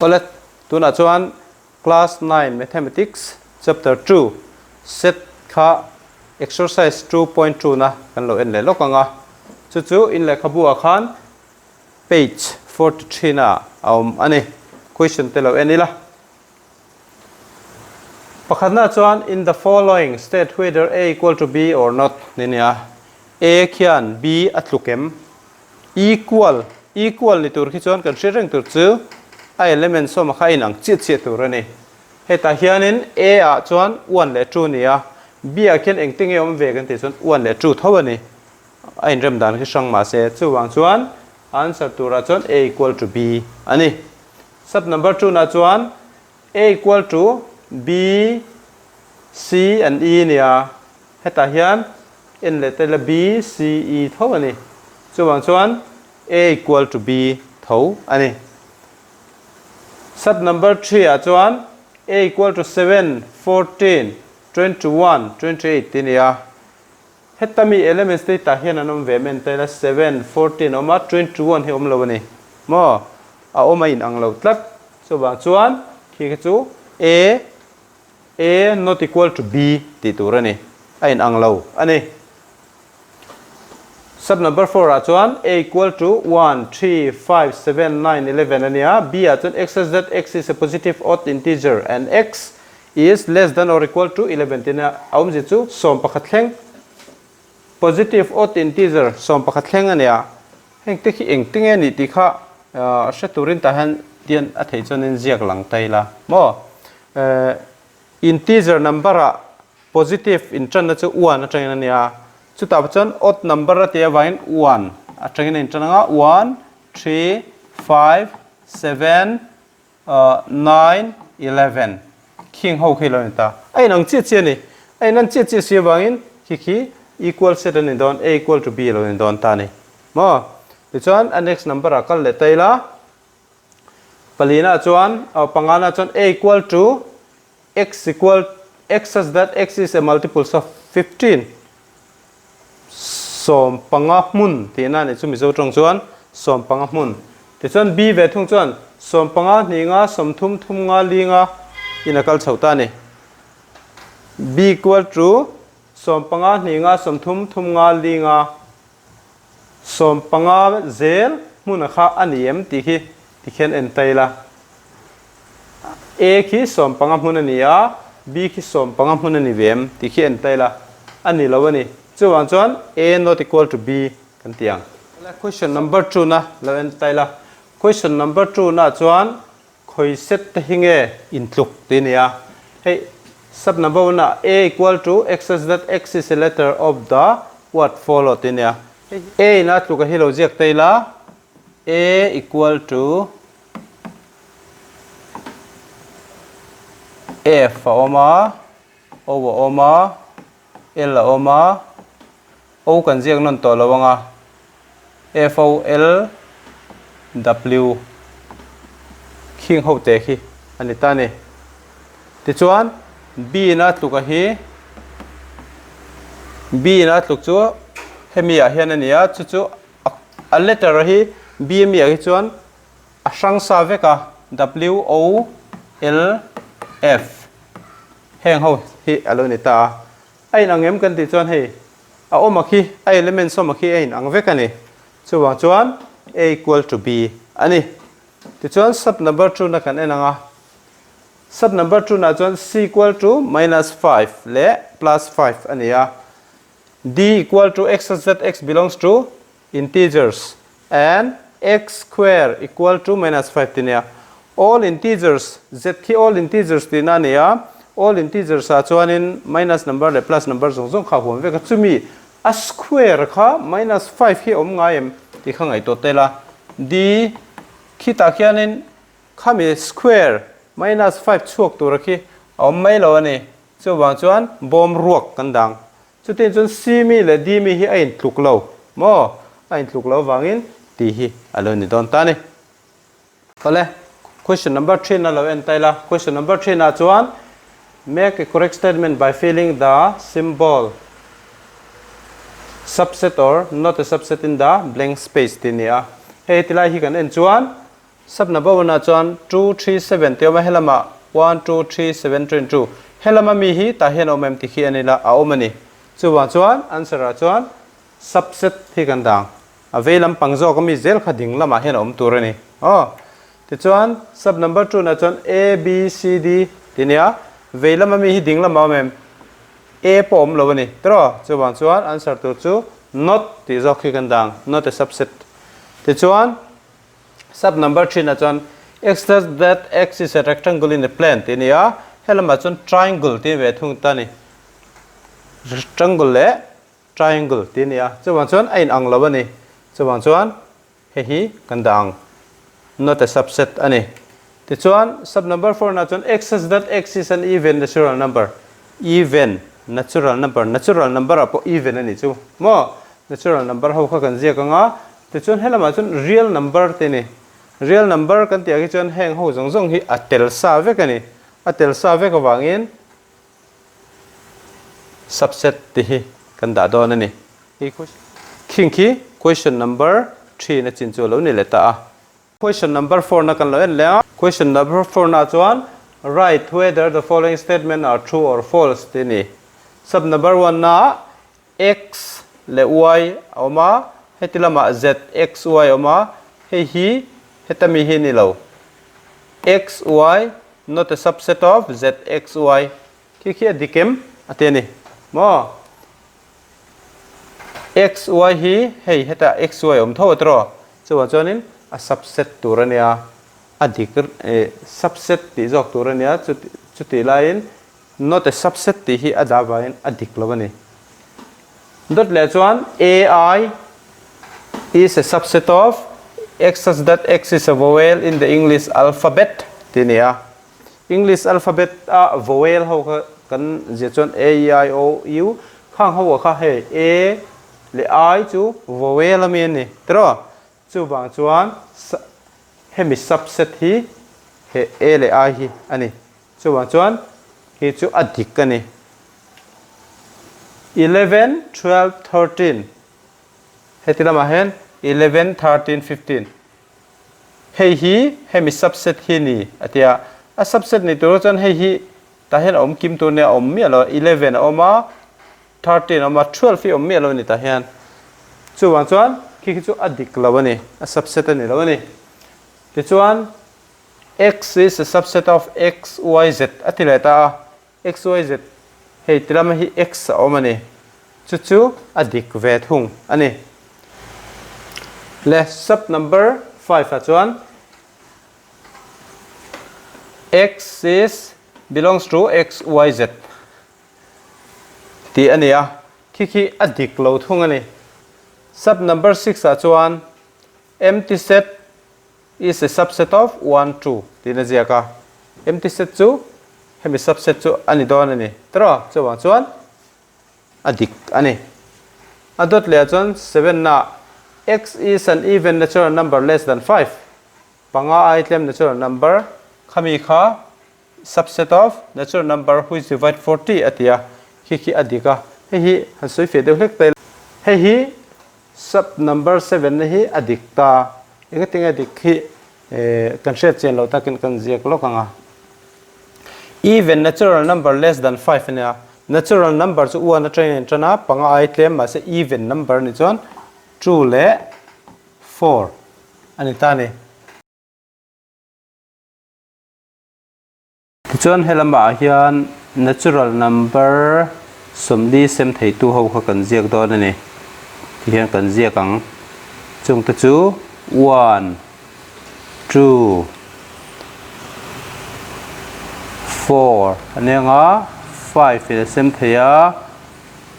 Awle, tunah chuan Class 9 Mathematics Chapter 2 Set kha Exercise 2.2 na kan lo en leh lawk ang a. Chu chu in lehkhabu ah khan page 43 na a awm a ni. Question te lo en ila. Pakhatna chuan in the following state whether A equal to B or not ni nia. A khian B a tluk em? Equal, equal ni tur khi chuan kan hriat reng tur chu a element sawma kha a inang chiah chiah tur a ni. Hetah hianin A ah chuan one leh two ni a, B ah khian engtin nge awm ve kan tih chuan one leh two tho a ni. A inrem dan khi hrang mahse chuvang chuan answer turah chuan A equal to B a ni. Sub number two nah chuan A equal to B, C and E nia. Hetah hian en leh tel a B, C, E tho a ni. Chuvang chuan A equal to B tho a ni. Sub number 3 ah chuan A equal to 7, 14, 21, 28 tih a ni a. Heta mi elements te hi tah hian an awm ve em entir a, 7, 14 a awm a, 21 hi a awm lo a ni. Maw? A awm a inang lo tlat. Chuvang chuan khi kha chu A, A not equal to B tih tur a ni. A inang lo a ni. Sub number 4 ah chuan A equal to 1, 3, 5, 7, 9, 11 a nia. B ah chuan x such that x is a positive odd integer and x is less than or equal to 11 tih nia. A awmzia chu 11 thleng positive odd integer 11 thleng a nia. Heng te khi eng te nge nih tih kha hre turin tah hian tian a theih chuanin ziak lang ta ila maw. Integer number ah positive inṭanna chu one atangin a nia. Chutah chuan odd number a tih avangin one atangin a inṭan anga one, three, five, seven, 9, 11 khing ho khi lo ni ta. A inang chiah chiah a ni. A inan chiah chiah si avangin khi khi equal set a ni dawn, A equal to B a lo ni dawn ta a ni. Maw? Tichuan a next number ah kal leh ta ila. Palina chuan, pangana chuan A equal to x equal x such that x is a multiples of 15 15 hmun tihna a nih chu Mizo tawng chuan 15 hmun. Tichuan B ve thung chuan 15 hnih nga 30 thum nga li nga in a kal chho ta a ni. B equal to 15 hnih nga 30 thum nga li nga 15 zel hmun a kha a ni em tih khi tikhian en ta ila. A khi 15 hmun a ni a, B khi 15 hmun a ni ve em tih khi en ta ila, a ni lo a ni. Chuvang chuan A not equal to B kan ti ang. Question number 2 na lo en ta ila. Question number 2 na chuan khawi set te hi nge intluk tih a ni a. Hei sub number 1 ah A equal to x such that x is a letter of the word follow tih a ni a. A in a tluk a hi lo ziak ta ila, A equal to F a awm a, O a awm a, L a awm a, O kan ziak nawn tawh lo ang a, F O L W khing ho te khi a ni ta a ni. Tichuan B in a tluk a hi B in a tluk chu hemi ah hian a ni a, chu chu a letter hi B ami ah hi chuan a hrang sa vek a, W O L F heng ho hi a lo ni ta a. A inang em kan tih chuan hei a awm a khi a elements awm a khi a inang vek a ni. Chuvang chuan A equal to B a ni. Tichuan sub number 2 na kan en ang a. Sub number 2 na chuan C equal to minus 5 leh plus 5 a ni a. D equal to x such that x belongs to integers and x square equal to minus 5 tih nia. All integers, z khi all integers tihna a ni a, all integers ah chuanin minus number leh plus number zawng zawng kha a huam vek a, chumi a square kha minus 5 hi a awm ngai em tih kha ngaihtuah tel a. D khitah khianin khami square minus 5 chhuak tura khi a awm mai lo a ni. Chuvang chuan bawm ruak kan dang. Chutin chuan C mi leh D mi hi a intluk lo maw? A intluk lo avangin tih hi a lo ni dawn ta a ni. Awle, question number 3 na lo en ta ila. Question number 3 na chuan make a correct statement by filling the symbol subset or not a subset in the blank space tih a ni a. Hei tilai hi kan en chuan. Sub number one ah chuan 2, 3, 7 tih a awm a, helamah 1, 2, 3, 7, 22. Helama mi hi tah hian a awm em tih khi en ila a awm a ni. Chuvang chuan answer ah chuan subset hi kan dang. A vei lampang zawk a mi zel kha ding lamah hian a awm tur a ni. Aw. Tichuan sub number 2 nah chuan A, B, C, D tih a ni a, vei lama mi hi ding lamah a awm em? A pawh a awm lo a ni. Tiraw? Chuvang chuan answer tur chu not tih zawk khi kan dang, not a subset. Tichuan sub number 3 nah chuan x such that x is a rectangle in a plane tih a ni a, helamah chuan triangle tih a ni ve thung ta a ni. Rectangle leh triangle tih a ni a, chuvang chuan a inang lo a ni. Chuvang chuan hei hi kan dah ang, not a subset a ni. Tichuan sub number 4 nah chuan x such that x is an even natural number, even natural number, natural number ah pawh even a nih chu maw, natural number ho kha kan ziak ang a, tichuan helamah chuan real number te a ni. Real number kan tih ah khi chuan heng ho zawng zawng hi a tel sa vek a ni, a tel sa vek avangin Subset tih hi kan dah dawn a ni. Khing khi question number 3 na chin chu a lo ni leh ta a. Question number 4 na kan lo en leh a. Question number 4 na chuan write whether the following statement are true or false tih a ni. Sub number 1 na x leh y a awm a, heti lamah z, x, y a awm a, hei hi heta mi hi a ni lo. X, y not a subset of z, x, y khi khi a dik em a ti a ni maw? X, y hi hei hetah x, y a awm tho a tiraw? Chuvang chuanin a subset tur a nia, a dik subset tih zawk tur a nia chutih laiin Not a subset tih hi a dah vangin a dik lo a ni. Dawt leh chuan AI is a subset of X such that X is a vowel in the English alphabet tih a ni a. English alphabet a vowel ho kha kan ziah chuan A, E, I, O, U khang ho ah kha hei A leh I chu vowel ami a ni tiraw? Chuvang chuan hemi subset hi he A leh I hi a ni. Chuvang chuan khi chu a dik a ni. 11, 12, 13 Heti lamah hian 11, 13, 15 Hei hi hemi subset hi ni a ti a. A subset ni tur chuan hei hi tah hian a awm kim tur nia a awm miah lo a. 11 a awm a, 13 a awm a, 12 hi a awm miah lo a ni tah hian. Chuvang chuan khi khi chu a dik lo a ni. A subset a ni lo a ni. Tichuan X is a subset of x, y, z a ti leh ta a, x, y, z hei ti lama hi x a awm a ni. Chu chu a dik ve thung a ni. Le sub number 5 ah chuan x is belongs to x, y, z tih a ni a, khi khi a dik lo thung a ni. Sub number 6 ah chuan empty set is a subset of 1, 2 tiin a ziak a, empty set chu hemi subset chu a ni dawn a ni tiraw chuvang chuan a dik a ni. A dawt leh ah chuan 7 ah x is an even natural number less than 5 panga ai tlem natural number khami kha subset of natural number which divide 40 a ti a, khi khi a dik a, hei hi han sawi feh deuh hlek ta ila hei hi Sub number 7 na hi a dik ta. Engatinge dik hi kan hriat chian loh takin kan ziak lawk ang a. Even natural number less than 5 a nia. Natural number chu 1 atangin a intan a, panga ai tlem mahse even number a nih chuan 2 leh 4 a ni ta a ni. Tichuan helamah hian natural number 40 sem theitu ho kha kan ziak dawn a ni. Tihian kan ziak ang. Chungte chu 1, 2, 4 a ni ang a, 5 in a sem thei a,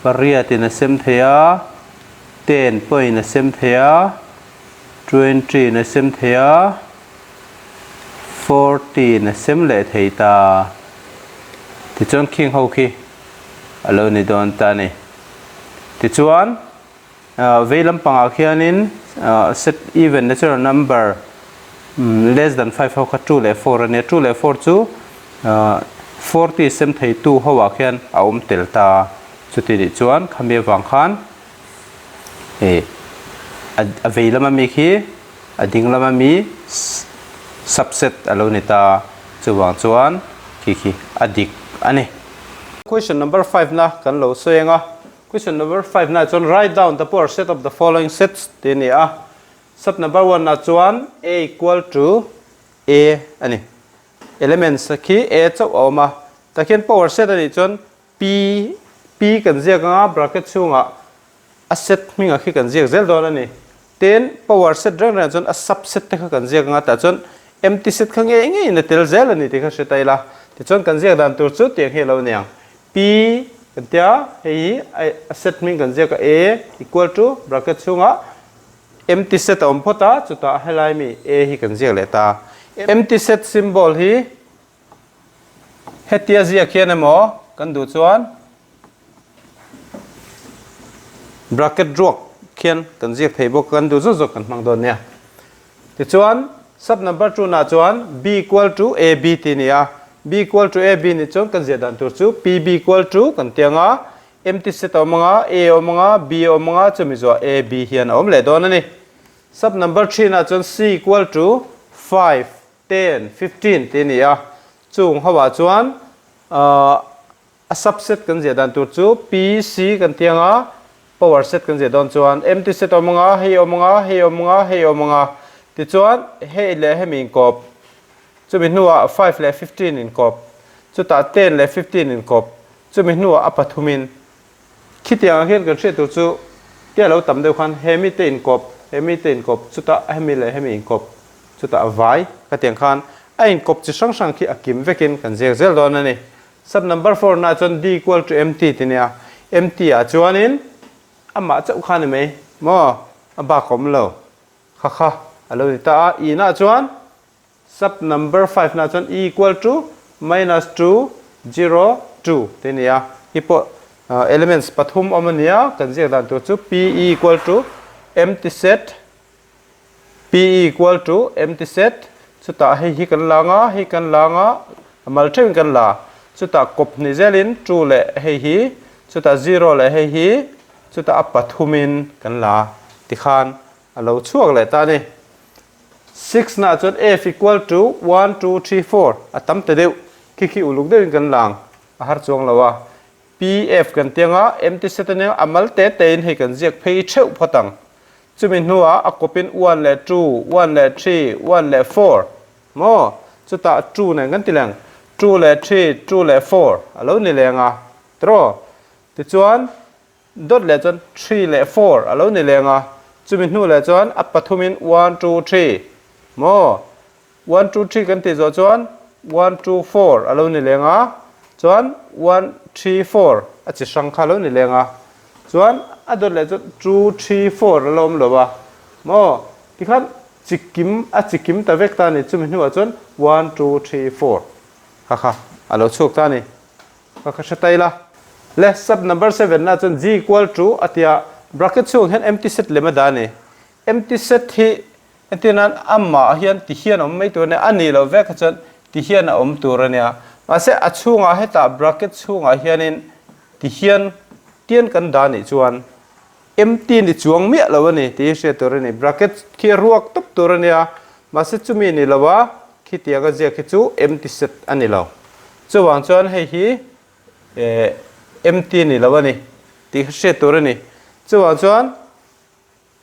pariat in a sem thei a, 10 pawhin a sem thei a, 20 in a sem thei a, 14 a sem leh thei ta. Tichuan khing ho khi a lo ni dawn ta a ni. Tichuan vei lampangah khianin set even natural number less than 5 ho kha 2 leh 4 a nia. 2 leh 4 chu 40 sem theitu ho ah khian a awm tel ta. Chuti nih chuan khami avang khan a vei lama mi khi a ding lama mi. Subset a lo ni ta, chuvang chuan khi khi a dik a ni. Question number five na kan lo sawi ang a, question number five na chuan write down the power set of the following sets tih a ni a. Sub number one ah chuan A equal to A a ni. Elements khi A chauh a awm a, tah khian power set a nih chuan P P kan ziak ang a, bracket chhungah a set hmingah khi kan ziak zel dawn a ni. Tin, power set reng rengah chuan a subset te kha kan ziak ang a, tah chuan empty set kha ngei ngeiin a tel zel a ni tih kha hre ta ila. Tichuan kan ziak dan tur chu tiang hi a lo ni ang. P kan tia, hei hi a set hming kan ziak a, A equal to bracket chhungah empty set a awm phawt a, chutah helai mi A hi kan ziak leh ta. Empty set symbol hi Hetia ziak hian emaw kan duh chuan bracket ruak khian kan ziak thei bawk kan duh zawk zawk kan hmang dawn nia. Tichuan sub number 2 nah chuan b equal to ab tih a ni a, b equal to ab nih chuan kan ziah dan tur chu pb equal to kan ti ang a, empty set a awm ang a, a awm ang a, b a awm ang a, chumi zawh ab hian a awm leh dawn a ni. Sub number 3 nah chuan c equal to 5 10, 15 tih a ni a, chung ho ah chuan ahh a subset kan ziah dan tur chu P, C kan ti ang a, power set kan ziah dawn chuan empty set a awm ang a, hei a awm ang a, hei a awm ang a, hei a awm ang a, tichuan hei leh hemi inkawp, chumi hnuah five leh 15 inkawp, chutah ten leh 15 inkawp, chumi hnuah a pathumin Khitiang ah hian kan hriat tur chu tia lo tam deuh khan he mite inkawp, he mite inkawp, chutah hemi leh hemi inkawp, chutah a vai khatiang khan a inkawp chi hrang hrang khi a kim vekin kan ziak zel dawn a ni. Sub number four na chuan D equal to MT ti nia, MT ah chuanin amah chauh kha ni mai maw a bak awm lo kha kha a lo ni ta a, I nah chuan Sub number five na chuan e equal to minus 2, 0, 2 te nia. Hi pawh elements pathum awm a nia, kan ziak dan tur chu p e equal to empty set, p e equal to empty set, chutah hei hi kan la anga, hei kan la anga, a mal theuhin kan la, chutah kawp hnih zelin 2 leh hei hi, chutah 0 leh hei hi, chutah a pathumin kan la tikhan a lo chhuak leh ta a ni. Six na chuan F equal to one, two, three, four a tam ta deuh khi khi uluk deuhin kan lang a har chuang lo a. P F kan ti anga empty set ania a mal te te in hei kan ziak phei theuh phawt ang. Chumi hnuah a kawpin one leh two, one leh three, one leh four maw chutah two nen kan ti leng two leh three, two leh four a lo ni leng a tiraw. Tichuan Dawt leh chuan three leh four a lo ni leng a, chumi hnu leh chuan a pathumin one, two, three maw? One, two, three kan tih zawh chuan one, two, four a lo ni leng a, chuan one, three, four a chi hrang kha a lo ni leng a, chuan a dawt leh chuan two, three, four a lo awm lo a maw? Tikhan chi kim a chi kim ta vek ta a ni, chumi hnuah chuan one, two, three, four kha kha a lo chhuak ta a ni. Ka ka hre ta ila. Le sub number seven na chuan G equal to a tia bracket chhung hian empty set lem a dah a ni. Empty set hi entir nan amah hian ti hian a awm mai tur a nia, a nih loh vek kha chuan ti hian a awm tur a nia. Mahse a chhungah hetah bracket chhungah hianin ti hian tian kan dah nih chuan empty ni chuang miah lo a ni tih hi hriat tur a ni. Bracket khi a ruak tawp tur a nia, mahse chumi ni lo a khitiang a ziak hi chu empty set a ni lo. Chuvang chuan hei hi empty ni lo a ni tih kha hriat tur a ni. Chuvang chuan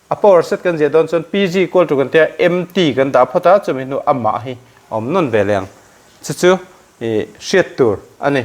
a power set kan ziah dawn chuan PG equal to kan tia empty kan dah phawt a, chumi hnu amah hi a awm nawn ve leh ang. Chu chu hriat tur a ni.